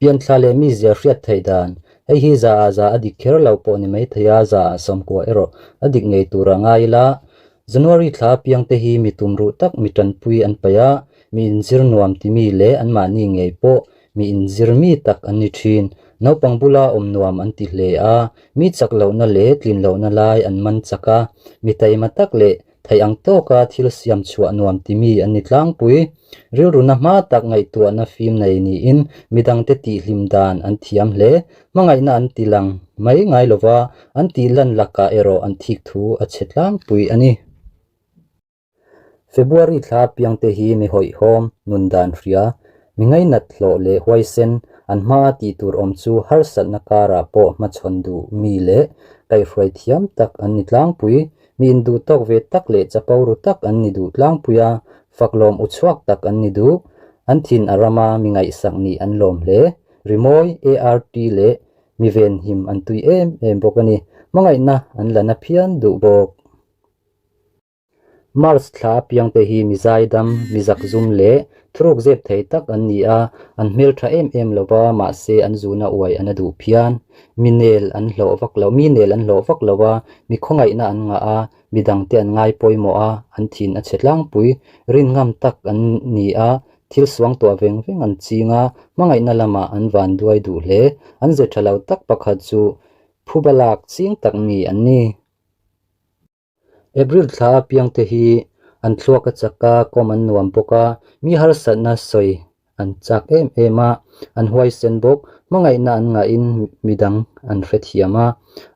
Pianthla leh mizia hriat theih dan, Hei hi za ah za a dik kher lo pawh ni mai thei a, za ah 90 erawh a dik ngei tur a ngai ila. January thla apiangte hi mi tumruh tak mi tanpui an paih a, mi inzir nuam timi leh anmahni ngei pawh mi inzir mi tak an ni thin. Naupang bula awm nuam an ti hle a, mi chak lohna leh tlin lohna lai an man chak a, mi taima tak leh Theih ang tawka thil siam chhuah nuam timi an ni tlangpui. Rilruna hma tak ngaihtuahna fim nei niin midangte tihhlim dan an thiam hle. Hmangaihna an ti lang mai ngai lova, an tih lan lakah erawh an thik thu a chhe tlangpui a ni. February thla piangte hi mi hawihhawm, nun dan hria, mi ngainat hlawh leh huaisen, an hmaa tih tur awm chu harsatna karah pawh hmachhawn duh mi leh kaihhruai thiam tak an ni tlangpui. Mi induh tawk ve tak leh chapo ru tak an ni duh tlangpui a, faklawm uchhuak tak an ni duh. An thin a rama mi ngaihsak nih an lawm hle. Rimawi, ART leh mi venhim an tui em em bawk a ni. Hmangaihna an la na phian duh bawk. Mars thla apiangte hi mi zaidam, mi zakzum leh thuruk zep thei tak an ni a, an hmeltha em em lo va, mahse an zuna uai an a duh phian. Mi nel an hlawh vak lo, mi nel an hlawh vak lo a, mi khawngaihna an ngah a, mi dangte an ngai pawimawh a, an thin a chhe tlangpui, rin ngam tak an ni a, thil suang tuah veng veng an ching a, hmangaihna lamah an van duai duh hle. An ze tha lo tak pakhat chu phuba lak ching tak mi an ni. April thla apiangte hi an thluak a chak a, kawm an nuam bawk a, mi harsatna sawi an chak em em a, an huaisen bawk, hmangaihna an ngahin midang an hrethiam a,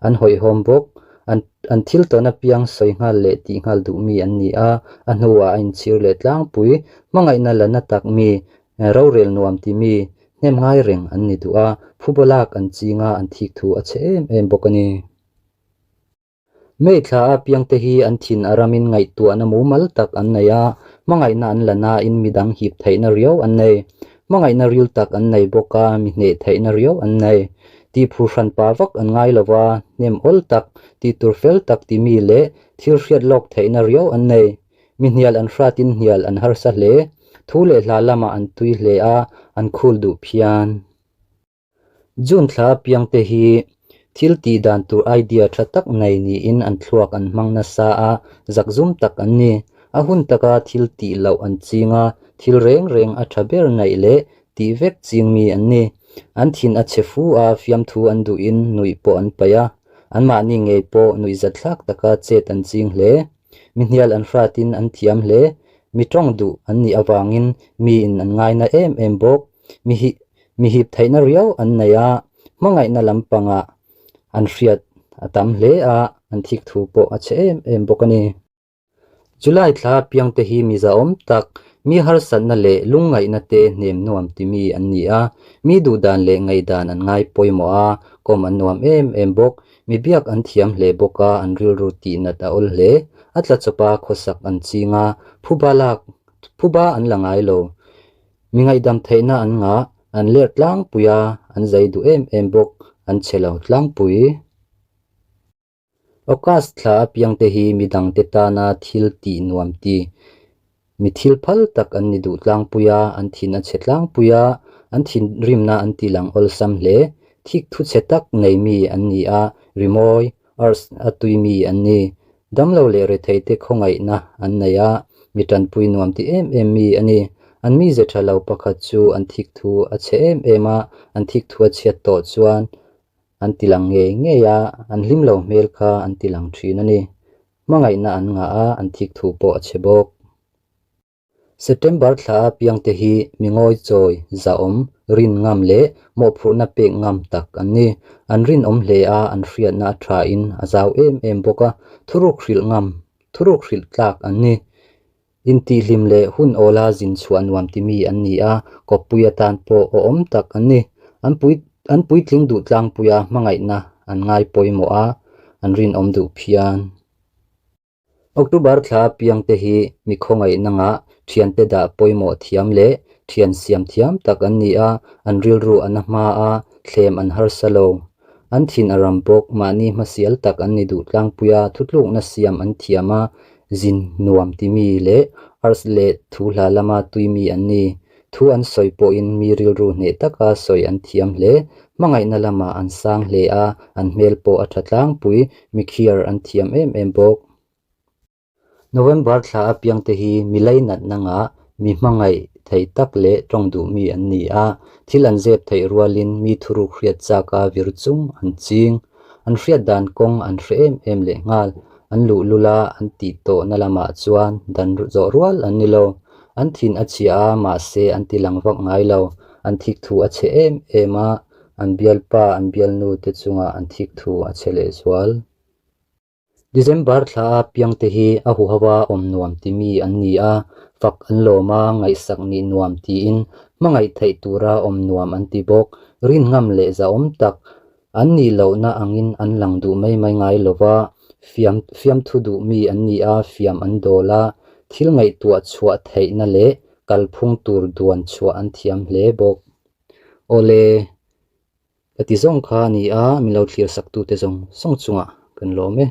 an hawihhawm bawk, an an thil tawn apiang sawi nghal leh tih nghal duh mi an ni a, a hnuah a inchhir leh tlangpui, hmangaihna la na tak mi, rorel nuam ti mi, hnem ngai reng an ni duh a, phubalak an ching a, an thik thu a chhe em em bawk a ni. May thla apiangte hi an thin a ramin ngaihtuahna mumal tak an nei a, hmangaihna an la nain midang hip theihna riau an nei. Hmangaihna ril tak an nei bawk a, mi hneh theihna riau an nei. Tihphur hranpa vak an ngai lo va, hnem awl tak, tihtur fel tak timi leh thil hriat lawk theihna riau an nei. Mi hnial an hratin hnial an harsa hle. Thu leh hla lamah an tui hle a, an khul duh phian. June thla apiangte hi thil tih dan tur idea tha tak nei niin an thluak an hmang nasa a, zakzum tak an ni. A hun taka thil tih loh an ching a, thil reng reng a tha ber naih leh tih vek ching mi an ni. An thin a chhe fu a, fiamthu an duhin nuih pawh an paih a, anmahni ngei pawh nuihzatthlak taka chet an ching hle. Mi hnial an hratin an thiam hle. Mi tawng duh an nih avangin miin an ngaina em em bawk. Mi hi Mi hip theihna riau an nei a, hmangaihna lampangah an hriat a tam hle a, an thik thu pawh a chhe em em bawk a ni. July thla apiangte hi mi zahawm tak, mi harsatna leh lungngaihna te hnem nuam ti mi an ni a, mi duhdan leh ngaihdan an ngai pawimawh a, kawm an nuam em em bawk. Mi biak an thiam hle bawk a, an rilru tihnat a awl hle. A tla chawpa khawsak an ching a, phuba lak, phuba an la ngai lo. Mi ngaihdam theihna an ngah, an ler tlangpui a, an zai duh em em bawk, an chhe lo tlangpui. August thla apiangte hi mi dangte tana thil tih nuam ti, mi thil phal tak an ni duh tlangpui a, an thin a chhe tlangpui a, an thinrimna an ti lang awlsam hle. Thik thu chhe tak nei mi an ni a, rimawi, arts, a tui mi an ni. Damlo leh retheite khawngaihna an nei a, mi tanpui nuam ti em em mi a ni. An mize tha lo pakhat chu an thik thu a chhe em em a, an thik thu a chhiat tawh chuan an ti lang ngei ngei a, an hlim lo hmel kha an ti lang thin a ni. Hmangaihna an ngah a, an thik thu pawh a chhe bawk. September thla apiangte hi mi ngawi chawi, zahawm, rin ngam leh mawhphurhna pek ngam tak an ni. An rinawm hle a, an hriatna a thain a zau em em bawk a, thuruk hrilh ngam, thuruk hrilh tlak an ni. Intihhlim leh hun awla zin chhuah nuam ti mi an ni a, kawppui atan pawh awhawm tak an ni. An pui an puitling duh tlangpuia hmangaihna an ngai pawimawh a, an rinawm duh phian. October thla apiangte hi mi khawngaihna ngah, thiante dah pawimawh thiam leh thian siam thiam tak an ni a, an rilru a na hma a, thlem an harsa lo. An thin a ram bawk, mahni hmasial tak an ni duh tlangpui a, thutlukna siam an thiam a, zin nuam timi leh arts leh thu hla lama tui mi an ni. Thu an sawi pawhin mi rilru hneh taka sawi an thiam hle. Hmangaihna lamah an sang hle a, an hmel pawh a tha tlangpui, mi khiar an thiam em em bawk. November thla apiangte hi mi lainatna ngah, mi hmangaih thei tak leh tawng duh mi an ni a, thil an zep theih rualin mi thuruk hriat chaka vir chung an ching. An hriat dan kawng an hre em em leh nghal. An luhlul a, an tih tawhna lamah chuan dan zawh rual an ni lo. An thin a chhia a, mahse an ti lang vak ngai lo. An thikthu a chhe em em a, an bialpa, an bialnu te chungah an thikthu a chhe lehzual. December thla a piangte hi a huhova awm nuam ti mi an ni a, fak an lawm a, ngaihsak nih nuam tiin hmangaih theih tura awm nuam an ti bawk. Rinngam leh zahawm tak an nih lohna angin an lang duh mai mai ngai lo va, fiam fiamthu duh mi an ni a, fiam an dawl a, thil ngaihtuah chhuah theihna leh kalphung tur duan chhuah an thiam hle bawk. Awle. Ka ti zawng kha a ni a, min lo thlir sak tute zawng zawng chungah kan lawm e.